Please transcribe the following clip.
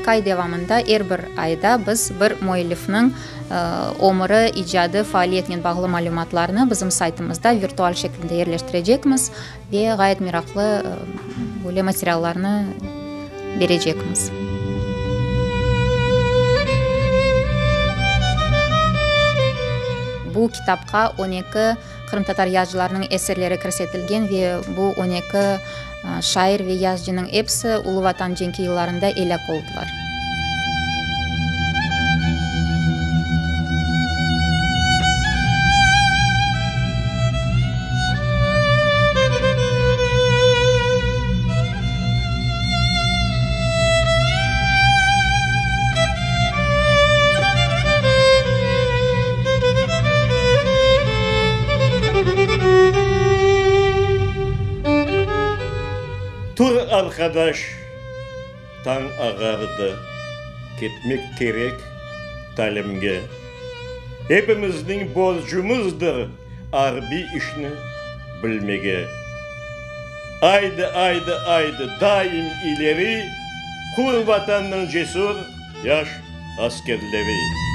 12 ay devamında er bir ayda biz bir müellifniñ ömüri, icadı, faaliyetinen bağlı malümatlarnı bizim saytımızda virtual şeklinde yerleştirecekmiz ve ğayet meraqlı böyle materiallarnı berecekmiz. Bu kitapqa on eki qırımtatar yazıcılarınıñ eserleri kirsetilgen ve bu on eki şair ve yazıcınıñ episi Ulu Vatan cenki yıllarında elâk oldılar. Tur, arqadaş, tañ ağardı, ketmek kerek talimge. Epimizniñ borcumızdır arbiy işni bilmege. Aydı, aydı, aydı, daim ileri, hür Vatannıñ cesür yaş askerleri!